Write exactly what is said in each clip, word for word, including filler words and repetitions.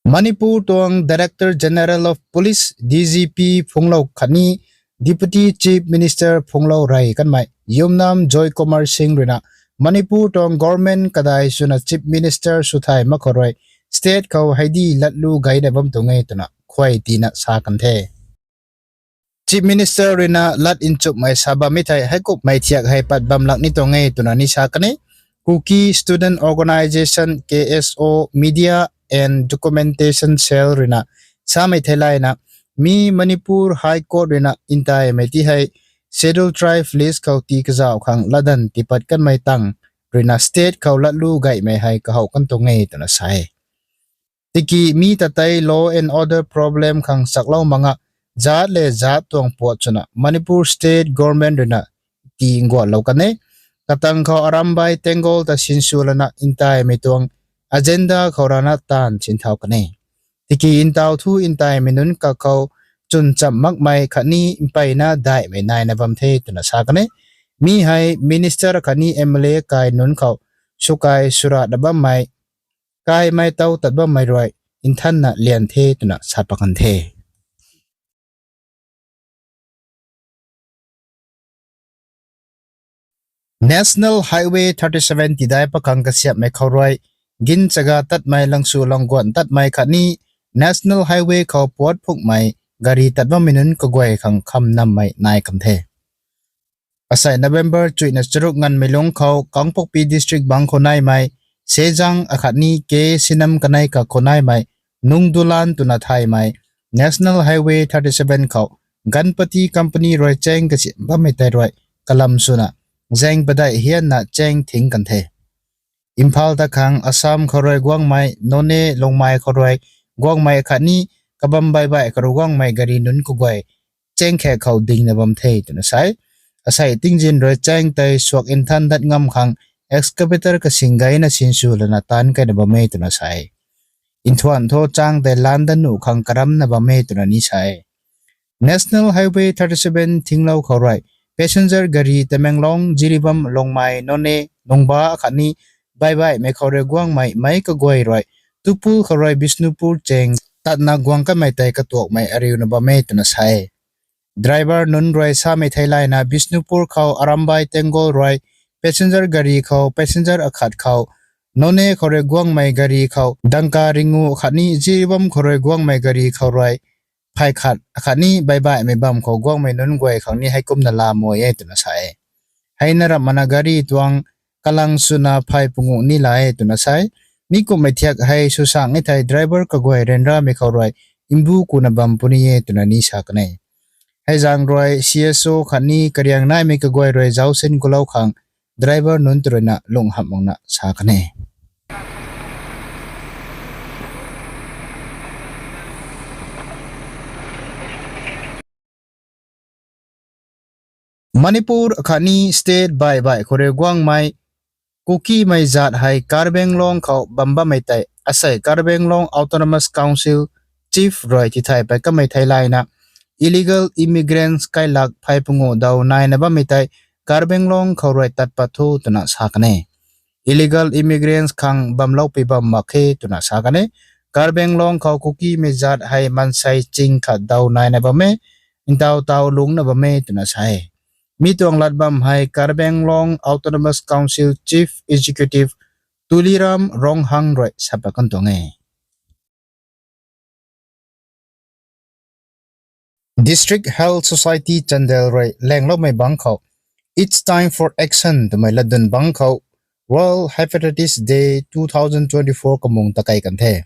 Manipur tuang Director General of Police, D G P phunglou khatni Deputy Chief Minister phunglou rey kanmei Yumnam Joy Kumar Singh ruina Manipur tuang government kadai swna Chief Minister sw thay mak khou rui state khou heidi latlu gayna bam tuang e twna khuay tina sa kan the. Chief Minister ruina lat nchumhmei sa bammei thei heikumhmei thiak hei pat bam lak ni tuang e twna ni sa kan e. Kuki Student Organisation, K S O, Media and Documentation Cell ruina samei theilayna, mi Manipur High Court ruina ntaimei ti hei Scheduled Tribe list khou tii kazauh khang latdanv tiipat kanmei tang ruina state khou latlu gaymei hei kahow kan tuang e twna sa e. Tiki mi ta tei law and order problem khang chaklou mak nga, zaat le zaat tuang puat swna Manipur State Government ruina tii nguanlou kan e. Katang khou Arambai Tenggol ta sinsw lana ntaimei tuang agenda khou rana taanv sinthau kan e. Tiki ntaw thu ntaimei nunc kakhou chwn chamh makmei khatni mpeyna daihmei naina bam the twna sa kan e. Mi hei minister khatni M L A kai nunc khou swkai swratna bammei, kaimei tow tat bammei rui nthanna lian the twna sa pat kan the. National Highway thirty seven tidai pakhang kasiamhmei khou rui gin chaga tatmei, langsu langguan tatmei khatni National Highway khou puat phukmei gari tat bammei nunc kaguay khang kham nammei nai kan the. Asei November chuihna charuk nganvmei lungc khou Kangpokpi District bangc khou naimei Sejang akhatni K Sinam kanei kakhou naimei Nungdulan twna thaymei National Highway thirty seven khou Ganpati Company rui chaeng kasiam bammei tei rui kalam swna zaeng padeih hianna chaeng thing kan the. Imphal ta khang Assam khou rui guangmei, Noney, Longmai khou rui guangmei khatni kabam baihbaih khou rui guangmei gari nunc kaguay chaeng khaek khou dingna bam the twna sa e. Asei tingzin rui chaeng tei suak nthan dat ngam khang excavator kasing gayna sinsw lana taanc kaina bam e twna sa e. Nthuan thu chaeng tei laan dat nuh khang karamna bam e twna ni sa e. National Highway thirty seven thinglou khou rui passenger gari Tamenglong, Jiribam, Longmai, Noney, Nungba khatni baihbaihmei khou rui guangmei meic kaguay rui Tupul khou rui Bishnupur chaeng tatna guang kanmei tei katuakmei ariuna bam e twna sa e. Driver nunc rui samei theilayna Bishnupur khou Arambai Tenggol rui passenger gari khou passenger akhat khou, Noney khou rui guangmei gari khou dangka ringu khatni Jiribam khou rui guangmei gari khou rui phey khat khatni baihbaihmei bam khou guangmei nunc guay khang ni heikumna lamei e twna sa e. Heina ramh mana gari tuang kalang swna phey pungu ni la e twna sa e. Mi kumhmei thiak hei swsang e thei driver kaguay ryanramei khou rui mbu kuna bam puni e twna ni sa kan e. Hei zaeng rui C S O khatni kariang naimei kaguay rui zaucsin kulou khang driver nunc ta ruina lungh hamh makna sa kan e. Manipur khatni state baihbaih khou rui guangmei Kukimei zaat hei Karbi Anglong khou bam bammei tei asei Karbi Anglong Autonomous Council Chief rui tithay pat kamei theilayna illegal immigrants kailak phey pungu daw naina bammei tei Karbi Anglong khou rui tat pat tho twna sa kan e. Illegal immigrants khang bamlou pi bam mak khe twna sa kan e. Karbi Anglong khou Kukimei zaat hei maansei ching khat daw naina bam e, ntaw taw lungcna bam e twna sa e. Mi tuang lat bam hei Karbi Anglong Autonomous Council Chief Executive Tuliram Ronghang rui sa pat kan tuang e. District Health Society Chandel rui laengloumei bangc khou It's Time for Action twmei latdyn bangc khou World Hepatitis Day two thousand twenty-four kamung takei kan the.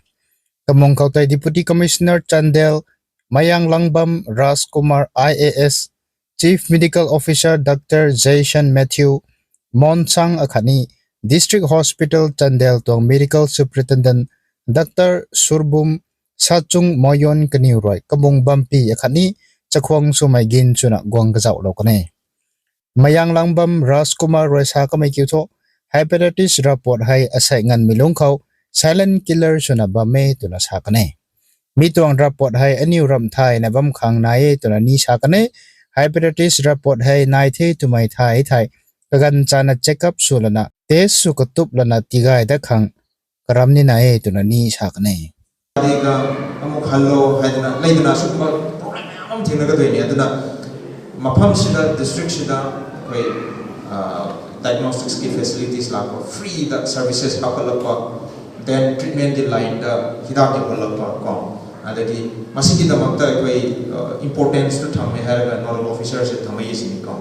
Kamung khou tei Deputy Commissioner Chandel Mayanglangbam Rajkumar I A S, Chief Medical Officer Doctor Jason Matthew Monsang akhatni District Hospital Chandel tuang Medical Superintendent Doctor Surbum Sachung Moyon kaniw rui kamung bampi akhatni chakhwang swmei gin swna guang kazauhlou kan e. Mayanglangbam Rajkumar rui sa kamei kiu thu, hepatitis ravpuat hei asei nganvmei lungc khou silent killer swna bam e twna sa kan e. Mi tuang ravpuat hei aniw ramh thayna bam khang nai e twna ni sa kan e. Hepatitis ravpuat hei nai the twmei thay thei kaganv chana check up sw lana test sw katup lana tigay dat khang karam ni nai e twna ni sa kan e. Dega, amu khallo, haidana, leidana, sukma, problem mayam thingna kadui ni, adana, mafam sida, district sida, koi, uh, diagnostics ki facilities lapa, free da services lapa lapa, then treatment di line da, hida ki lapa, ko. Adadi, masi ki da makta, koi, uh, importance tu thamme haira, nodal officer se thamme isi ni ko.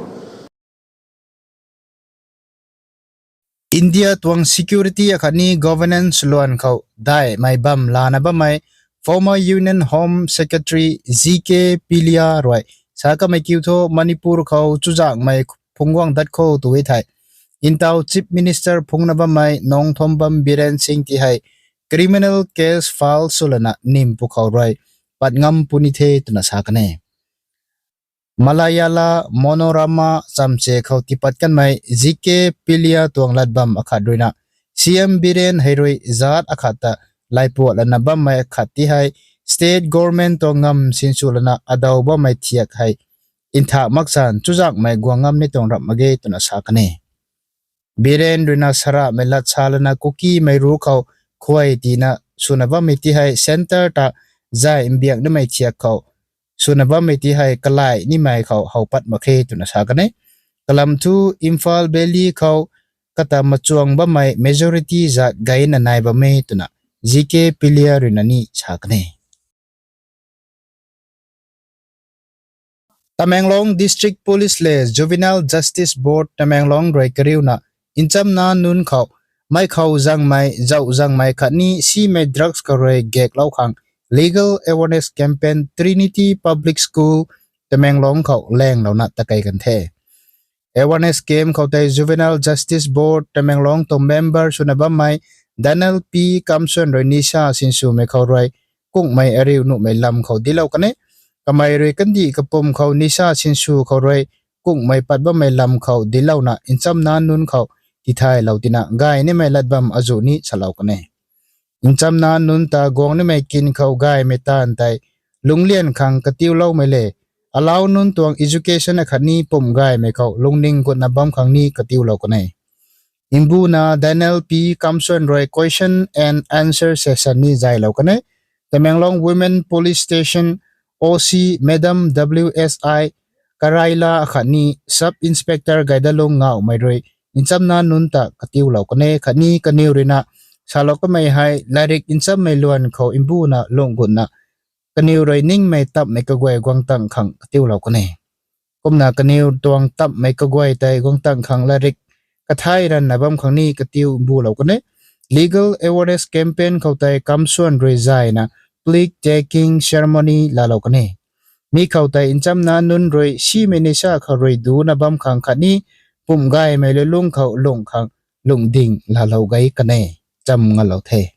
India tuang security akhatni governance luan khou daihmei bam lana bammei former Union Home Secretary G K Pilliya rui sa kamei kiu thu Manipur khou chuzaenghmei phungc guang dat kho tw e thei, ntaw Chief Minister phungna bammei Nongthombam Biren Singh ti hei criminal case file swlana nim pwkhou rui pat ngam puni the twna sa kan e. Malayala Manorama chamche khou tipat kanmei G K Pilliya tuang latbam akhat ruina, C M Biren hei rui zat akhat ta laipuat lana bammei akhat ti hei, state government tuang ngam sinsw lana adaw bammei thiak hei, nthak maksan chuzaenghmei guang ngam ni tuang rap mak ge twna sa kan e. Biren ruina saramei lat sa lana Kukimei ru khou khuay tina swna bammei ti hei centre ta zay mbiak nimei thiak khou swna bammei ti hei kalai nimei khou how pat mak khe twna sa kan e. Kalam thu Imphal Valley khou kata machuang bammei majority zat gayna nai bam e twna G K Pilliya ruina ni sa kan e. Tamenglong District Police le Juvenile Justice Board Tamenglong rui kariuna nchamna nunc khou mei khou zangmei, zauh zangmei khatni simei drugs khou rui gaeklou khang legal awareness campaign Trinity Public School Tamenglong khou langlouna takei kan the. Awareness camp khou tei Juvenile Justice Board Tamenglong tuang member swna bammei Daniel P Kamson rui nisa sinswmei khou rui kungmei ariu nuhmei lam khou dinclou kan e. Kamei rui kandih kapwm khou nisa sinsw khou rui kungmei pat bammei lam khou dinclouna nchamna nunc khou tithaylou tina gay nimei latbam azuh ni salou kan e. Nchamna nunc ta guang nimei kin khou gaymei taanv tei lunglian khang katiuloumei le, alau nunc tuang education akhatni pumh gaymei khou lungning gutna bam khang ni katiulou kan e. Mbuna Daniel P Kamson rui question and answer session ni zaylou kan e. Tamenglong Women Police Station O C Madam W S I Karaila akhatni Sub Inspector Gaidalung Ngauhmei rui nchamna nunc ta katiulou kan e khatni kaniw ruina salou kamei hei lairik nchammei luan khou mbuna lung gutna kaniw rui ningmei tapmei kaguay guangtang khang katiulou kan e. Kumna kaniw tuang tapmei kaguay tei guangtang khang lairik kathai ranna bam khang ni katiu mbulou kan e. Legal awareness campaign khou tei Kamson rui zayna flag taking ceremony laalou kan e. Mi khou tei nchamna nunc rui simei nisa khou rui duna bam khang khatni pumh gaymei lulung khou lung khang lungding laalou gay kan e. Cham ngalou the.